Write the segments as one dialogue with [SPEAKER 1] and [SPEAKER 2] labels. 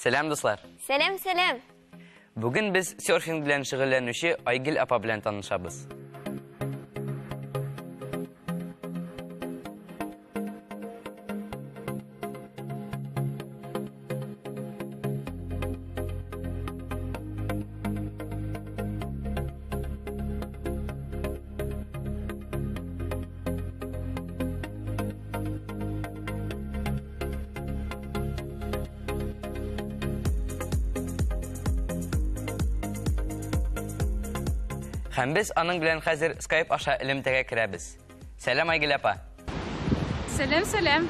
[SPEAKER 1] Сәлам, дуслар!
[SPEAKER 2] Сәлам, сәлам!
[SPEAKER 1] Бүген без серфинг белән шөгыльләнүче Айгөл апа белән танышабыз. Һәм без аның белән хәзер Skype аша элемтәгә керәбез. Сәлам, Айгөл апа.
[SPEAKER 3] Сәлам, сәлам.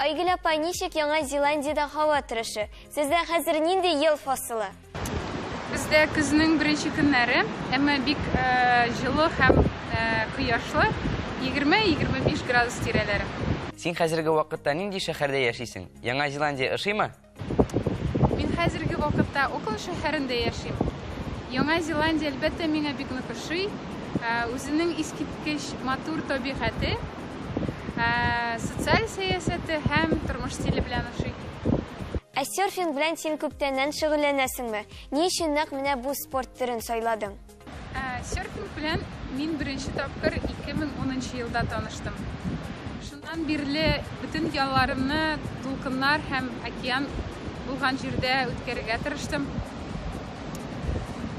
[SPEAKER 2] Айгөл апа, ничек Яңа Зеландиядә һава торышы? Сездә хәзер нинди ел фасылы?
[SPEAKER 3] Бездә көзнең беренче көннәре, әмма бик җылы һәм кояшлы, 20-25 градус тирәләре.
[SPEAKER 1] Син хәзерге вакытта нинди шәһәрдә яшисең? Яңа Зеландия ошыймы?
[SPEAKER 3] Мин хәзерге вакытта Окленд шәһәрендә яшим. Яңа Зеландия, әлбәттә, миңа бик нык ошый. Үзенең искиткеч матур табигате, социаль сәясәте һәм тормыш стиле белән ошый.
[SPEAKER 2] Ә серфинг белән син күптәннән шөгыльләнәсеңме? Ни өчен нәкъ менә бу спорт төрен сайладың?
[SPEAKER 3] Серфинг белән мин беренче тапкыр 2010 елда таныштым. Шуннан бирле бөтен ялларымны дулкыннар һәм океан булган җирдә үткәрергә тырыштым.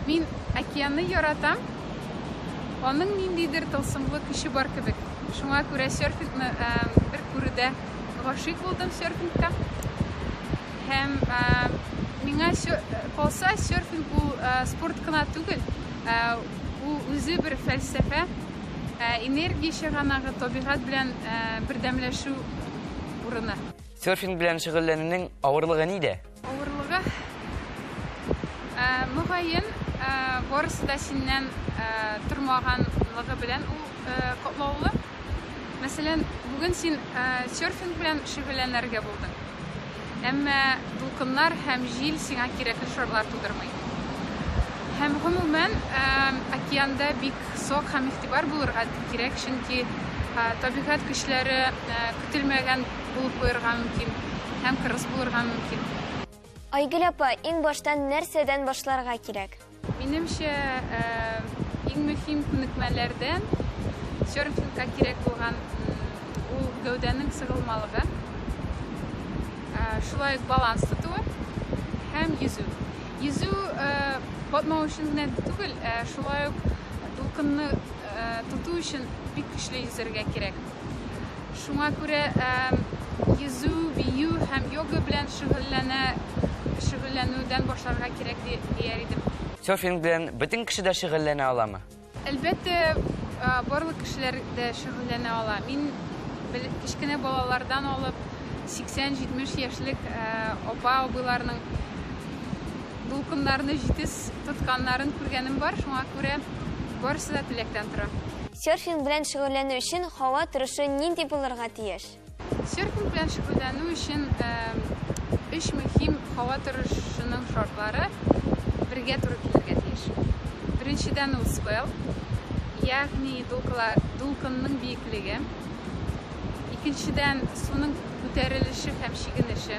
[SPEAKER 3] Мин океанны яратам. Аның ниндидер тылсымлы көче бар кебек. Шуңа күрә серфингны бер күрүдә гашыйк булдым серфингка. Һәм миңа калса, серфинг ул спорт кына түгел, ул үзе бер фәлсәфә, энергия чыганагы, табигать белән бердәмләшү урыны.
[SPEAKER 1] Серфинг белән шөгыльләнүнең авырлыгы нидә?
[SPEAKER 3] Авырлыгы, мөгаен, барысы да синнән тормаганлыгы белән ул катлаулы. Мәсәлән, бүген син серфинг белән шөгыльләнергә булдың. Әмма дулкыннар һәм җил сиңа кирәкле шартлар тудырмый. Һәм гомумән, океанда бик сак һәм игътибар булырга кирәк, чөнки табигать көчләре көтелмәгән булып куярга мөмкин һәм кырыс булырга мөмкин.
[SPEAKER 2] Айгөл апа, иң баштан нәрсәдән башларга кирәк?
[SPEAKER 3] Минемчә, иң мөһим күнекмәләрдән серфингка кирәк булган ул гәүдәнең сыгылмалыгы, шулай ук баланс тотуы һәм йөзү. Йөзү батмау өчен генә түгел, шулай ук дулкынны тоту өчен бик көчле йөзәргә кирәк. Шуңа күрә йөзү, бию һәм йога белән шөгыльләнә шөгыльләнүдән башларга кирәк дияр идем.
[SPEAKER 1] Серфинг белән бөтен кеше дә шөгыльләнә аламы?
[SPEAKER 3] Әлбәттә, барлык кешеләр дә шөгыльләнә ала. Мин кечкенә балалардан алып 80-70 яшьлек апа-абыйларның дулкыннарны җитез тотканнарын күргәнем бар, шуңа күрә барысы да теләктән тора.
[SPEAKER 2] Серфинг белән шөгыльләнү өчен һава торышы нинди булырга тиеш?
[SPEAKER 3] Серфинг белән шөгыльләнү өчен өч мөһим һава торышының шартлары бергә туры килергә тиеш. Беренчедән ул свел, ягъни дулкынның биеклеге. Икенчедән суның күтәрелеше һәм чигенеше.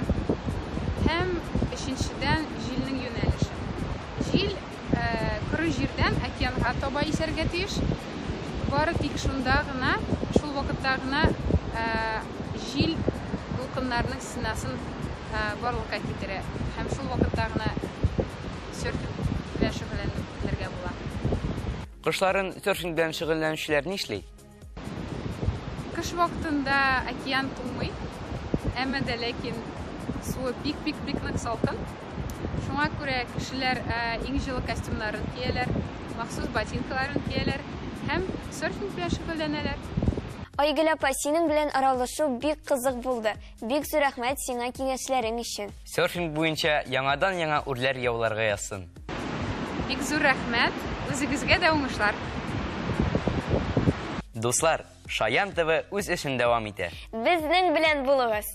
[SPEAKER 3] Һәм өченчедән җилнең юнәлеше. Җил коры җирдән океанга таба исәргә тиеш. Бары тик шунда гына, шул вакытта гына җил дулкыннарның стенасын барлыкка китерә һәм шул вакытта гына серфинг белән шөгыльләнергә була.
[SPEAKER 1] Кышларын серфинг белән шөгыльләнүчеләр нишли?
[SPEAKER 3] Кыш вакытында океан туңмый, әмма дә ләкин суы бик-бик-бик нык салкын. Шуңа күрә кешеләр иң җылы костюмнарын кияләр, махсус ботинкаларын кияләр һәм серфинг белән шөгыльләнәләр.
[SPEAKER 2] Айгөл апа, синең белән аралашу бик кызык булды. Бик зур рәхмәт сиңа киңәшләрең өчен.
[SPEAKER 1] Серфинг буенча яңадан-яңа үрләр яуларга язсын.
[SPEAKER 3] Бик зур рәхмәт, үзегезгә дә уңышлар.
[SPEAKER 1] Дуслар, Шаян ТВ үз эшен дәвам итә.
[SPEAKER 2] Безнең белән булыгыз!